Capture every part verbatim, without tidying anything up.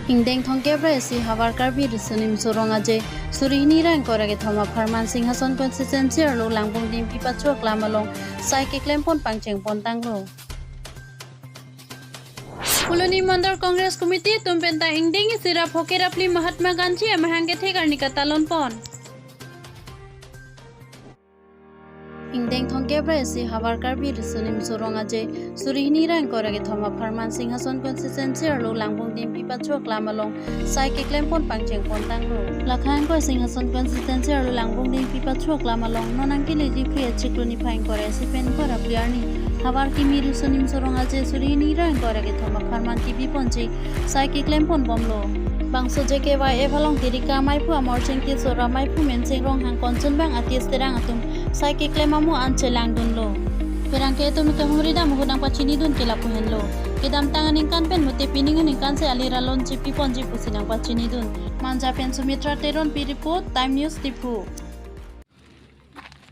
Ingdeng thomkep ra isi Havar Karbi Riso Nimso Rong Aje, suri hini ra ingkoi ra kethom apharman Singhason constituency arlo Langbongding Pipachu aklam along sai keklempon pangchengpon tanglo. Phuloni Mandal Congress Committee atum penta ingdeng isi ra phongo ra phli Mahatma Gandhi amahang kethek arni katalonpon. Ingdeng thomkep ra isi Havar Karbi Riso Nimso Rong Aje, suri hini ra ingkoi ra kethom apharman Singhason constituency arlo Langbongding Pipachu aklam along sai keklempon pangchengpon tanglo. Lakha ingkoi Singhason constituency arlo Langbongding Pipachu aklam along non angkili Phre achiklo niphai ingkoi ra isi pen ingkoi ra phli arni Havar Karbi Riso Nimso Rong Aje suri hini ra ingkoi ra kethom apharman kebiponji sai keklempon bomlo. Bangso J K Y F along Tirika Maiphu, Amarsing Tisso, Ramaiphu Mensing Ronghang, Konchunbang Atish Terang atum sai keklem amo an chelangdunlo. Pherangke atum kehongri dam ahut nangpachinidun ke lapu henlo. Kedamtang aningkan pen mate pining aningkan si ali ra loan chipiponji pusi nangpachinidun. Manja pen Sumitra Teronpi report, Time News Diphu.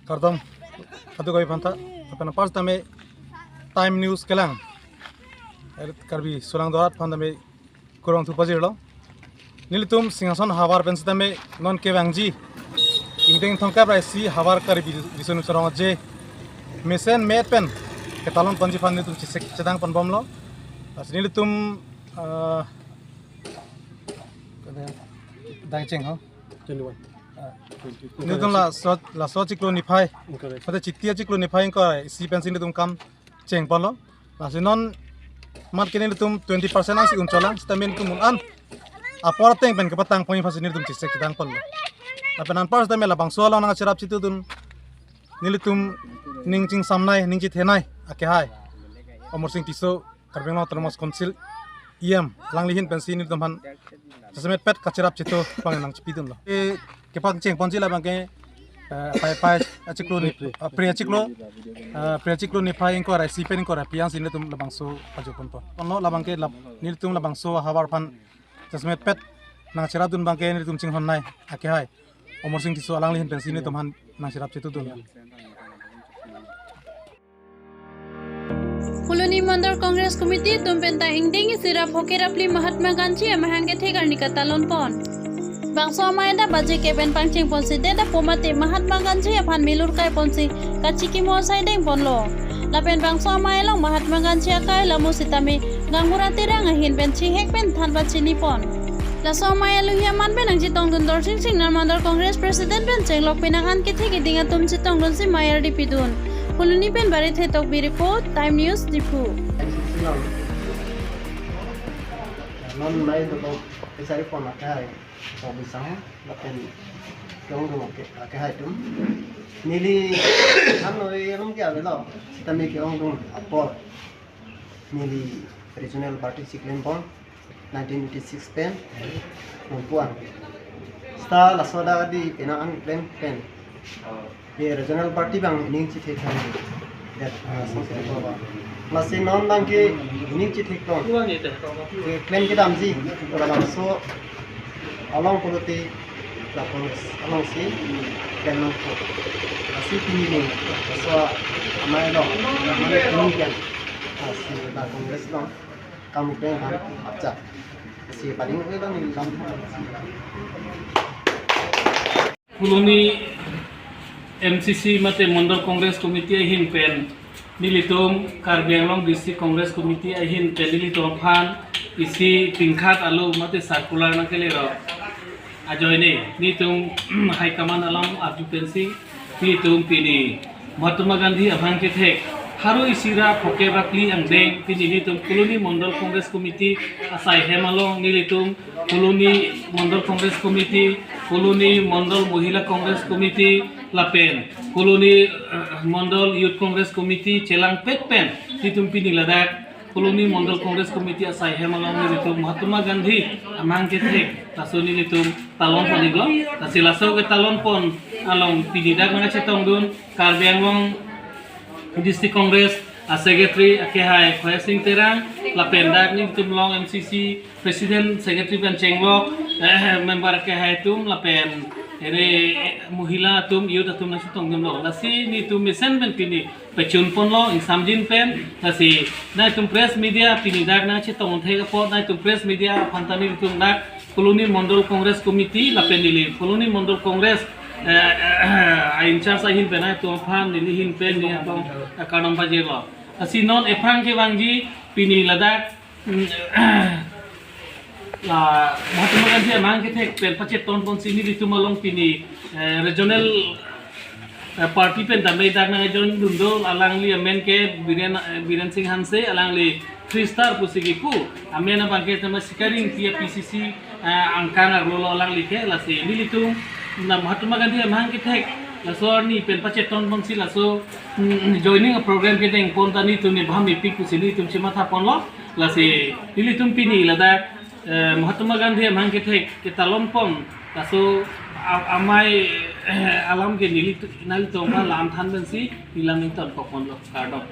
Kardom, kado kami phanta, apena pas tame Time News kelang. Er Karbi sulang dorat phanta me kurang thu pajirlo. Nelitum Singhason havar pen sitame non kevangji ingdeng thomkep ra isi Havar Karbi Riso Nimso Rong Aje mesen met pen ketalonponji aphan nelitum chesek chedangpon bomlo. Lasi nelitum, ah, dang cheng ho. Twenty-one. Ah. Twenty-two. Nelitum laso, laso achiklo niphai. Correct. Pada Chiti achiklo niphai ingkoi ra isi pensi nelitum kam chengponlo. Lasi non mat ke nelitum twenty percent ansi uncholang, sitame nelitum un an apor ateng pen kepatangpon aphansi nelitum chesek chedangponlo. Lapen anpar sitame labangso along nangcherap chitudun nelitum ning chingsamnei, ning chithenei akehai Amarsing Tisso, Karbi Anglong Autonomous Council E M, alangli ahin pensi nelitum aphan jasemet pet kacherap chitu abang nangchipidunlo. E, kepangchengponji labang ke, eh, Phaiphai achiklo ni, Phre, Phre. Ah, Phre achiklo, ah, Phre achiklo niphai ingkoi ra isi pen ingkoi ra phli ansi nelitum labangso ajo ponpon. Onlo labang ke lab-, nelitum labangso havar aphan jasemet pet nangcherapdun abang ke nelitum chinghonnei akehai Amarsing Tisso, alangli ahin pensi nelitum aphan nangcherap chitudun. Phuloni Mandal Congress Committee atum penta ingdeng isi ra phongo ra phli Mahatma Gandhi amahang kethek arni katalonpon. Bangso amei adap baje ke pen pangchengponsi det apo mate Mahatma Gandhi aphan milur kaiponsi kachikimo asai dengponlo. Lapen bangso amei along Mahatma Gandhi akai lamo sitame gaonbura Terang ahin pen chihek pen than pachinipon. Laso amei alohi aman pen nangchetongdun Dorsing Singnar Mandal Congress President pen chenglok penang an kethe keding atum chetongdunsi mei ardi pidun. Phuloni pen Barithe Tokbi report, Time News, Diphu. Non mei dokok kechari pon akai, Tokbi sang, lapen ke-ongdung ake, akehai atum. Neli ano along ke avelo, sitame ke-ongdung apor neli regional party si klempon nineteen eighty-six pen, non puan. Seta laso adai penang an klem pen, ye regional party abang ining chithek than. Det, ah, song se ko ba. Lasi non abang ke ining chithek tong. Ke klem kedamji, ora bangso along pulote la Congress alongsi klem nangpo. Lasi pini ni, laso amei along, amei along kan, lasi la Congress along kam klem aphan apcha. Lasi pading ke dang ni lam. Phuloni M C C mate Mandal Congress Committee ahin pen nelitum Karbi Anglong District Congress Committee ahin pen nelitum aphan isi tingkhat alo mate circular nangkelero ajoine nelitum high command along arju pensi nelitum pini Mahatma Gandhi amahang kethek haro isi ra phongo ra phli angdeng pini nelitum Phuloni Mandal Congress Committee asai hem along nelitum Phuloni Mandal Congress Committee, Phuloni Mandal Mahila Congress Committee, lapen Phuloni, eh, Mandal Youth Congress Committee chelangpet pen nelitum pini ladak Phuloni Mandal Congress Committee asai hem along nelitum Mahatma Gandhi amahang kethek laso nelitum talonpon-iklo. Lasi laso ketalonpon along pini dak nangchetongdun Karbi Anglong District Congress a-Secretary akehai Khoya Sing Terang, lapen dak nelitum along M C C President, Secretary pen chenglok, eh, member akehai atum, lapen Ere, eh, mohila atum, youth atum nangchetongdunlo. Lasi nelitum mesen pen pini pachun ponlo, ingsamjin pen. Lasi nangtum press media pini dak nangchetong thek apot, nangtum press media aphan ta nelitum dak Phuloni Mondol Congress Committee lapen neli Phuloni Mondol Congress, eh, eh, a in charge ahin pen nangtum aphan neli ahin pen neli aphan kardom pajirlo. Lasi non ephrang kevangji pini ladak, mm, la Mahatma Gandhi amahang kethek pen pachetong ponsi nelitum along pini, eh, regional, eh, party pen tame dak nangjoin dunlo. Alangli amen ke Biren, eh, Biren Singh Hanse, alangli Three Star pusi kipu. Amen abang ke tame Sikari Ingti a P C C, eh, angkang arlo lo alangli ke. Lasi nelitum na Mahatma Gandhi amahang kethek laso arni pen pachetong ponsi laso, mm, joining program kedeng pon ta nelitum ni baham ipik pusi nelitum chematha ponlo. Lasi nelitum pini ladak, eh, Mahatma Gandhi amahang kethek ketalon pon laso a-, amei, eh, alam ke neli, nelitum alam than pensi neli lam ingtonkok ponlo. Kardom.